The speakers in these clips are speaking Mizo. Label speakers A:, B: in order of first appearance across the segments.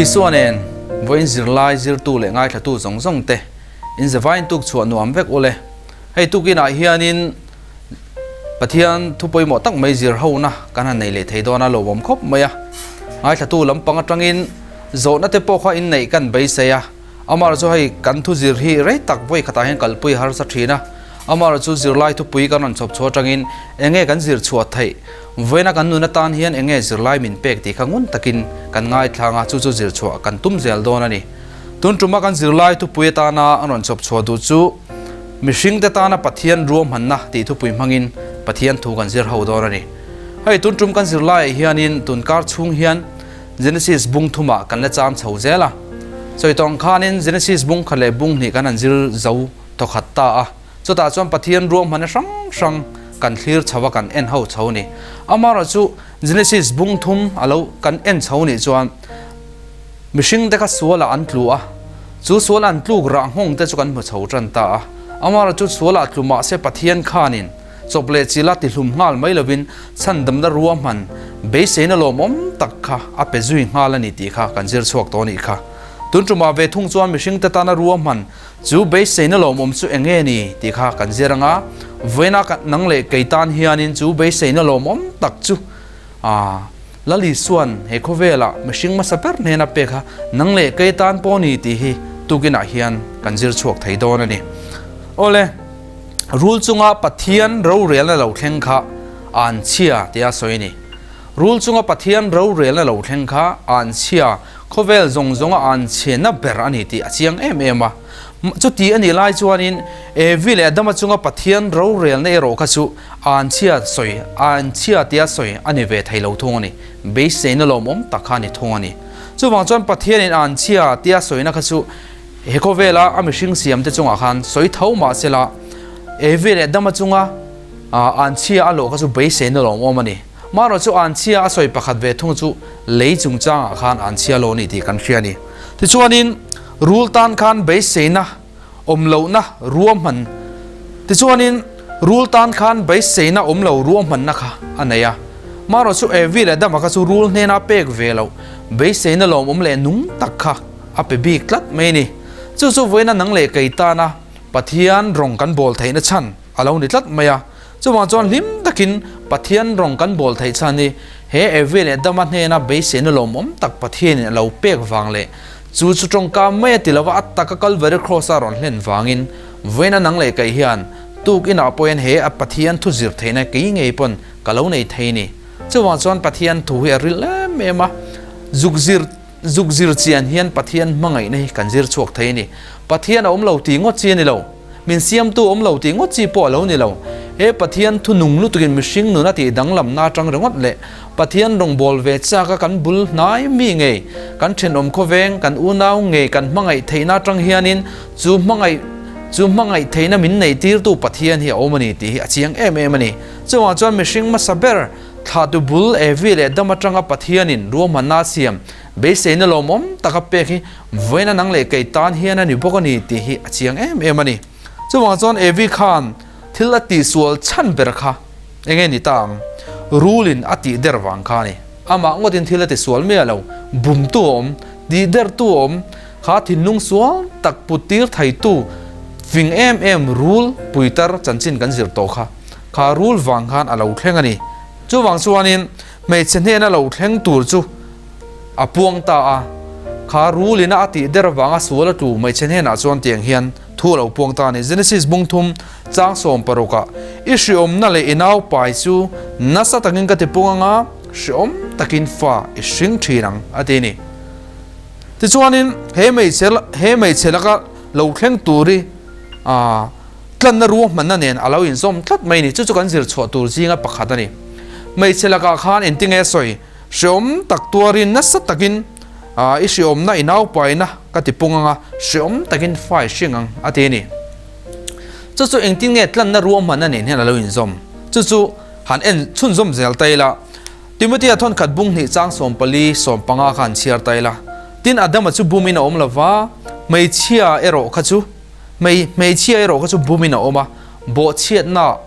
A: Isua nen vawiin zirlai zirtu leh ngaithlatu zawng zawng te in zavain tuk chhuah nuam vek ule. Hei tukinah hianin Pathian thu pawimawh tak mai zir hona kan han nei leh thei dawn a lawmawm khawp mai a. Ngaithlatu lampang atangin zawhna te pawh kha inneih kan beisei a. Amar chu hei kan thu zir hi rei tak vawi khatah hian kalpui harsa thin a. Amar chu zirlai thupui kan rawn chhawp chhuah atangin enge kan zir chhuah theih? Vawiina kan nun atan hian enge zirlai min pek tih kha ngun takin kan ngaithlang a, chu chu zir chhuah kan tum zel dawn a ni. Tun tuma kan zirlai thupui atana an rawn chhawp chhuah duh chu Mihringte tana Pathian ruahmanna tih thupui hmangin Pathian thu kan zir ho dawn a ni. Hei tun tum kan zirlaiah hianin tun kar chhung hian Genesis bung thumah kan la cham chho zel a. Sawi tawng khanin Genesis bung khat leh bung hnih kan han zir zo thawkhat ta a. Chutah chuan Pathian ruahmanna hrang hrang kan thlir chho a kan en ho chho a ni. Amaherawhchu Genesis bung thum a lo kan en chho nih chuan Mihringte kha sualah an tlu a, chu sual an tluk rah nghawng te chu kan hmu chho tan ta a. Amara chu sualah tlu mah se Pathian khanin chawp leh chila tihlum nghal mai lovin chhandamna ruahman beiseina lawmawm tak kha a pe zui nghal a ni tih kha kan zir chhuak tawh a nih kha. Tun tumah ve thung chuan mihringte tana ruahman chu beiseina lawmawm chu eng nge ni tih kha kan zir ang a, vawiina nang leh kei tan hianin chu beiseina lawmawm tak chu A, Lal Isua'n he khawvelah mihring hmasa ber hnena pek kha nang leh kei tan pawh ni tih hi tukinah hian kan zir chhuak thei dawn a ni. Awle, rul chunga Pathian rorelna lo thleng kha anchhia tia sawi a ni. Rul chunga Pathian rorelna lo thleng kha anchhia, khawvel zawng zawnga anchhena ber a ni tih a chiang em em a. Chuti a nih lai chuanin Evi leh Adama chunga Pathian rorelna erawh kha chu Anchhia sawi, anchhia tia sawi a ni ve thei lo thung a ni. Beiseina lawmawm tak kha a ni thung a ni. Chuvang chuan Pathianin anchhia tia sawina kha chu he khawvela a mihring siamte chungah khan sawi tho mah sela, Evi leh Adama chunga anchhia a lawh kha chu beiseina lawmawm a ni. Marawh chu anchhia a sawi pakhat ve thung chu lei chungchangah khan anchhia lo a ni tih kan hria a ni. Tichuanin rul tan khan beiseina awm lohna ruahman Tichuanin rul tan khan beiseina awm lo ruahmanna kha a nei a. Marawh chu Evi leh Adama kha chu rul hnena pek ve loh beiseina lawmawm leh nung tak kha a pe bik tlat mai a ni. Chu chu vawiina nang leh kei tana Pathian rawng kan bawl theihna chhan a lo ni tlat mai a. Chuvang chuan hlim takin Pathian rawng kan bawl theih chhan hi he Evi leh Adama hnena beiseina lawmawm tak Pathianin a lo pek vang leh Chu chu tawngka mai a ti lova a taka Kalvary Cross a rawn hlen vangin vawiin a nang leh kaih hian tuk inah pawhin he a Pathian thu zir theihna kei ngei pawn ka lo nei thei ni. Chuvang chuan Pathian thu hi a ril em em a, zuk zir zuk zir chian hian Pathian hmangaihna hi kan zir chhuak thei a ni. Pathian a awm lo tih ngawt chi a ni lo. Min siamtu awm lo tih ngawt chi pawh a lo ni lo. He Pathian thu nung lutukin mihring nun a tih danglamna atang ringawt leh Pathian rawngbâwl ve châka kan bul hnai mi ngei, kan ṭhenawm khawveng, kan unau ngei kan hmangaih theihna atang hianin chu hmangaih chu hmangaih theihna min neihtîrtu Pathian hi a awm a ni tih hi a chiang em em a ni. Chuvang chuan mihring hmasa ber thlahtu bul Evi leh Adama atanga Pathianin ruahmanna a siam beiseina lawmawm taka pek hi Vawiina nang leh kei tan hian a ni bawk a ni tih hi a chiang em em a ni. Chuvang chuan Evi khan thil a tihsual chhan ber kha eng nge ni ta ang? Rulin a tih der vang kha a ni. Amah ngawtin thil a tisual miah lo. Bumtu a awm, tih dertu a awm, kha thinlung sual tak put tir theitu fing em em rul puitar chanchin kan zir tawh kha. Kha rul vang khan a lo thleng a ni. Chuvang chuanin hmeichhe hnena lo thleng tur chu A puang ta a, kha rulina a tih der vanga sual a tlu hmeichhe hnenah chuan tiang hian thu a lo puang ta a ni. Genesis bung thum chang sawm parukah, I hriawmna leh i nau pai chu nasa takin ka ti pung anga, hriawm takin fa i hring thin ang, a ti a ni. Tichuanin he hmeichhe he hmeichhe laka lo thleng tur hi aah tlanna ruahmanna nen a lo inzawm tlat mai a ni. Chu chu kan zir chhuah tur zinga pakhat a ni. Hmeichhe lakah khan engtinge a sawi? Hreawm tak tuarin nasa takin i hreawmna i naupaina ka ti pung anga, hreawm takin fai hring ang a ti a ni. Chu chu engtin nge tlanna ruahmanna nen hian a lo inzawm? Chu chu han en chhunzawm zel ta ila, Timothea thawnkhat bung hnih chang 14, 15 kha han chhiar ta ila, Tin Adama chu bumin a awm lo va, hmeichhia erawh kha chu hmeichhia erawh kha chu bumin a awm a, Bawhchhiatna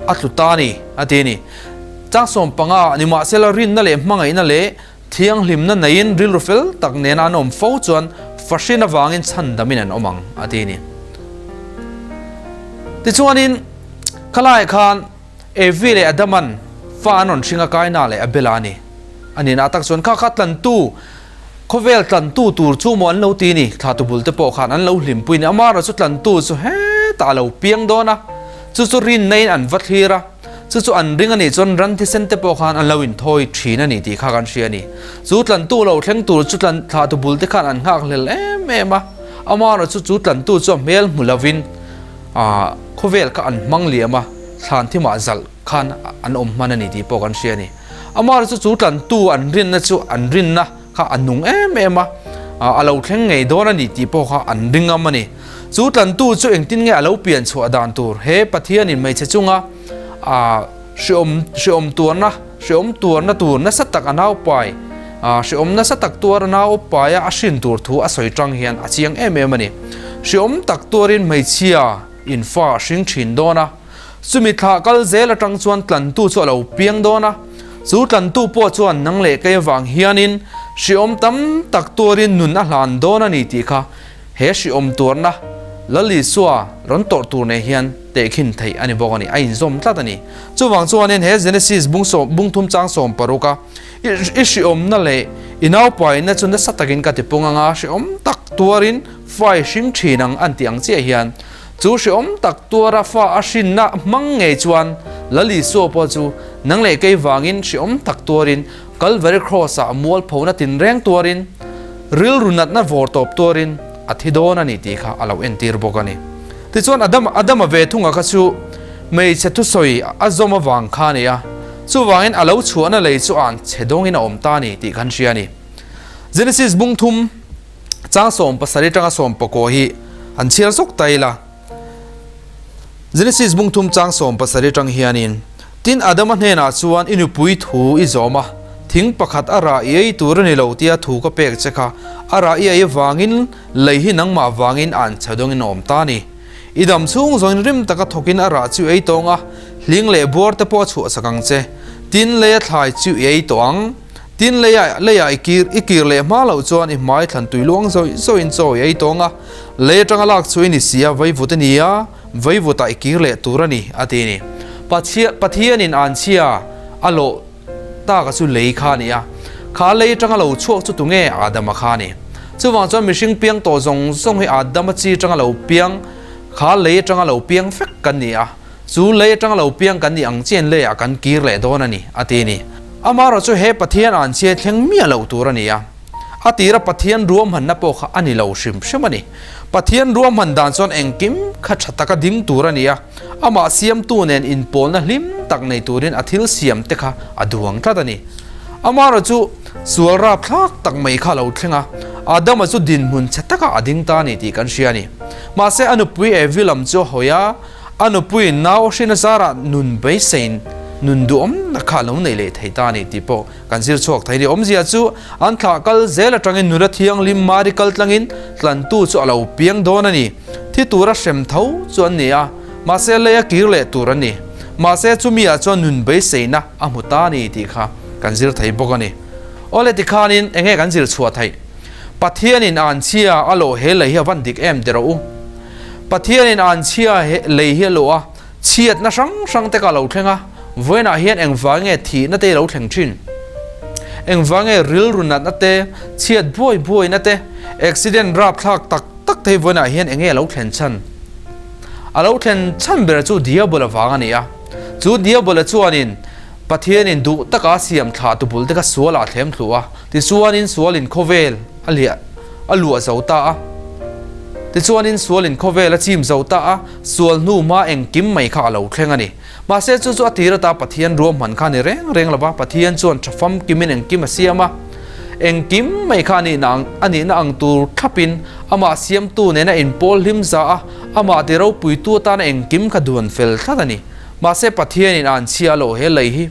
A: a tlu ta a ni, a ti a ni. Chang 15, Nimahsela rinna leh hmangaihna leh Thianghlimna neiin rilru fel tak nena an awm fo chuan fahrin avangin chhandamin an awm ang, a ti a ni. Tichuanin, khalaiah khan Evi leh Adaman fa an rawn hring a, Kaina leh Abela a ni. A nihna tak chuan kha kha tlantu, khawvel tlantu tur chu maw an lo ti ni, thlatu bul te pawh khan an lo hlimpui ni. Amaherawhchu tlantu chu hetah a lo piang dawn a, chu chu rinna-in an va thlir a. Chu chu an ring a nih chuan ran thisen te pawh khan an lo inthawi thin a ni tih kha kan hria a ni. Chu tlantu lo thleng tur chu tlan thlahtu bul te khan an nghak hlel em em a, amaherawh chu chu tlantu chu a hmel hmu lovin aah khawvel kha an hmang liam a, thlan thimah zalh khan an awm hman a ni tih pawh kan hria a ni. Amaherawh chu chu tlantu an rinna chu an rinna kha a nung em em a, a lo thleng ngei dawn a ni tih pawh kha an ring ngam a ni. Chu tlantu chu engtin nge a lo pian chhuah dan tur? He Pathianin hmeichhe chunga hreawm hreawm tuarna hreawm tuarna tur nasa tak a naupai hreawm nasa tak tuar a naupaia a hrin tur thu a sawi tang hian a chiang em em a ni. Hreawm tak tuarin hmeichhia in fa a hring thin dawn a. Chumi thlah kal zel atang chuan tlantu chu a lo piang dawn a, chu tlantu pawh chuan nang leh kei avang hianin hriawm tam tak tuarin nun a hlan dawn a ni tih kha he hriawm tuarna Lal Isua rawn tawrh tur nei hian tehkhin theih a ni bawk a ni, a inzawm tlat a ni. Chuvang chuanin he Genesis bung sawm bung thum chang sawm paruk a i hriawmna leh i naupaina chu nasa takin ka tipung anga hriawm tak tuarin fai hring thin ang an tih ang chiah hian Chu hreawm tak tuara fa a hrinna hmang ngei chuan Lal Isua pawh chu nang leh kei vangin hreawm tak tuarin Kalvary Cross-ah mualphona tinreng tuarin rilru natna vawr tawp tuarin a thi dawn a ni tih kha a lo entir bawk a ni. Tichuan Adama Adama ve thunga kha chu hmeichhe thusawi a zawm avang kha a ni a, chuvangin a lo chhuahna lei chu an chhe dawngin a awm ta a ni tih kan hria a ni. Genesis bung thum. Chang 17 tanga 19 hi an chhiar zawk ta ila. Genesis bung thum chang 17 tang hianin, Tin Adama hnenah chuan i nupui thu i zawm a, thing pakhat a rah i ei tur a ni lo tia thu ka pek che kha, a rah i ei vangin lei hi nangmah vangin an chhe dawngin a awm ta a ni. I dam chhung zawngin rim taka thawkin a rah chu i ei tawng a, hling leh buar te pawh a chhuahsak ang che. Tin leia thlai chu i ei tawh ang. Tin, leiah leiah i kir i kir leh hma loh chuan i hmai thlan tui luang zawih zawhin chaw i ei tawng a, lei atanga lak chu i ni si a, vaivut a ni a, vaivutah i kir leh tur a ni, a ti a ni. Pathian Pathianin anchhia a lawh taka chu lei kha a ni a, kha lei atanga lo chhuak chu tunge Adama kha a ni. Chuvang chuan mihring piang tawh zawng zawng hi Adama chi atanga lo piang, kha lei atanga lo piang vek kan ni a. Chu lei atanga lo piang kan nih ang chian leiah kan kir leh dawn a ni, a ti a ni. Amaherawh chu he Pathian an chhia thleng miah loh tur a ni a. A tira Pathian ruahmanna pawh kha a ni lo hrim hrim a ni. Pathian ruahman dan chuan engkim kha tha taka ding tur a ni a, amah siamtu nen inpawlna hlim tak nei turin a thil siam te kha a duang tlat a ni. Amaherawh chu sual rapthlak tak mai kha a lo thleng a, Adama chu dinhmun chhe takah a ding ta a ni tih kan hria a ni. Mahse a nupui Evi lam chu a hawi a, A nupuiin nau hrin a zarah nun beiseiin nun duhawmna kha a lo nei leh thei ta a ni tih pawh kan zir chhuak thei a ni. Awmzia chu an thlah kal zel atangin nula thianghlim Mari kal tlangin tlantu chu a lo piang dawn a ni. Thi tura hrem tho chu an ni a, mahse lei a kir leh tur an ni. Mahse chumi ah chuan nun beiseina a hmu ta a ni tih kha kan zir thei bawk a ni. Awle tikhanin enge kan zir chhuah theih? Pathianin anchhia a lawh he lei hi a van dik em ti rawh u. Pathianin an chhia he lei hi a luh a, chhiatna hrang hrang te ka lo thleng a, vawiinah hian engvang nge thihna te i lo thleng thin? Engvang nge rilru natna te, chhiat buai buaina te, accident rapthlak tak tak te hi vawiinah hian enge a lo thlen chhan? A lo thlen chhan ber chu Diabola vang a ni a, chu Diabola chuanin Pathianin duh taka a siam thlah tu bul te kha sualah a thlem thlu a, tichuanin sualin khawvel a liah a luah zo ta a. Tichuanin sualin khawvel a chim zo ta a, sual hnu hma engkim mai kha a lo thleng a ni. Mahse chu chu a tir ata Pathian ruahman kha a ni reng reng lo va, Pathian chuan tha famkimin engkim a siam a. Engkim mai kha a nihna ang a nihna ang tur thlapin amah siamtu nena inpawl hlim za a, amah ti ropuitu atana engkim kha duan fel tlat a ni. Mahse Pathianin a an chhia loh he lei hi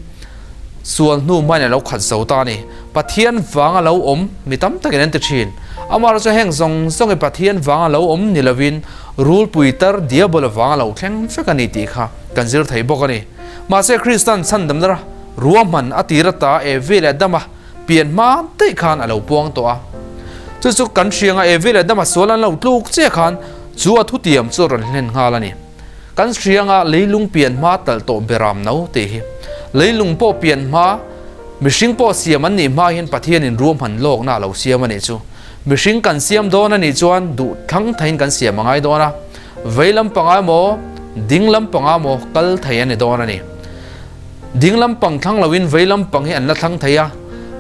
A: sual hnu hmain a lo khat zo ta a ni. Pathian vanga lo awm mi tam takin an ti thin. Amaherawhchu chu heng zawng zawng hi Pathian vanga lo awm ni lovin rulpui tar diabola vanga lo thleng vek a ni tih kha kan zir thei bawk a ni. Mahse Kristan chhandamna ruahman a tir ata Evi leh Adama pian hma daih khan a lo puang tawh a. Chu chu kan hrianga Evi leh Adama sual an lo tluk chiah khan chu a thutiam chu a rawn hlen nghal a ni. Kan hrianga leilung pian hma talh tawh beram no tih hi. Leilung pawh pian hma, mihring pawh siam an nih hma hian Pathianin ruahman lawkna a lo siam a nih chu. Mihring kan siam dawn a nih chuan duh thlang theiin kan siam a ngai dawn a, vei lampang emaw ding lampang emaw kal thei a ni dawn a ni. Ding lampang thlang loin vei lampang hi an la thlang thei a,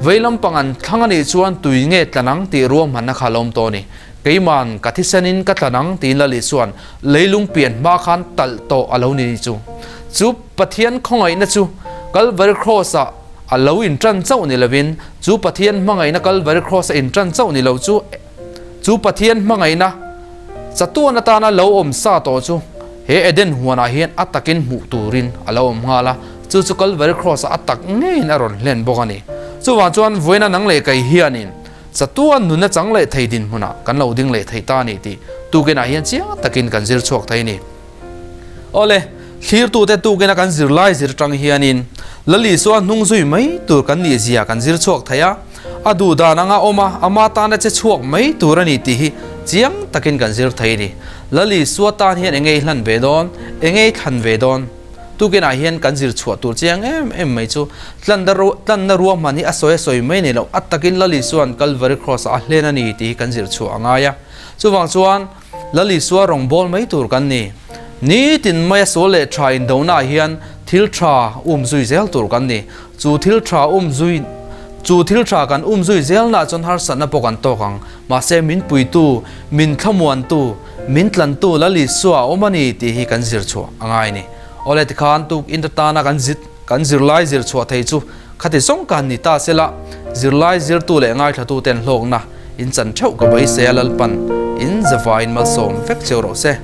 A: vei lampang an thlang a nih chuan tui nge tlan ang tih ruahmanna kha a lo awm tawh a ni. Keiman ka thisenin ka tlan ang tiin Lali chuan leilung pian hma khan talh tawh a lo ni chu. Chu Pathian khawngaihna chu Kalvari Kraws-ah a lo inṭan chauh ni lovin chu Pathian hmangaihna Kalvari Kraws-a inṭan chauh ni lo chu chu Pathian hmangaihna chatuan atana lo awm sa tawh chu he Eden huanah hian a takin hmuh turin a lo awm nghal a, chu chu Kalvari Kraws-ah a tak ngeiin a rawn hlen bawk a ni. Chuvang chuan vawiina nang leh kei hianin chatuan nunna chang leh thei dinhmunah kan lo ding leh thei ta a ni tih tukinah hian chiang takin kan zir chhuak thei a ni. Awle, thlirtute tukina kan zirlai zir tang hianin Lal Isua hnung zui mai tur kan nih zia kan zir chhuak thei a, a duh dan anga awm a, ama tana che chhuak mai tur a ni tih hi chiang takin kan zir thei a ni. Lal Isua tan hian enge i hlan ve dawn, enge i thlan ve dawn? Tukinah hian kan zir chhuah tur chiang em em mai chu tlanna ruahman hi a sawi a sawi mai ni loh, a takin Lal Isua'n Kalvari Kraws-ah a hlen a ni tih hi kan zir chhuah a ngai a. Chuvang chuan Lal Isua rawngbâwl mai tur kan ni. Nitin maia sual leh ṭha indonaah hian thil ṭha um zui zel tur kan ni. Chu thil ṭha um zui Chu thil ṭha kan um zui zelnaah chuan harsatna pawh kan tawk ang. Mahse min puitu, min thlamuantu, min tlantu Lal Isua a awm a ni tih hi kan zir chhuah a ngai a ni. Awle tikhan tuk in atana kan zit kan zirlai zir chhuah thei chu khati zawng ka han ni ta sela, zirlai zirtu leh ngaithlatuten hlawkna In chan theuh ka beisei a Lalpan in zavaiin malsawm vek cheu rawh se.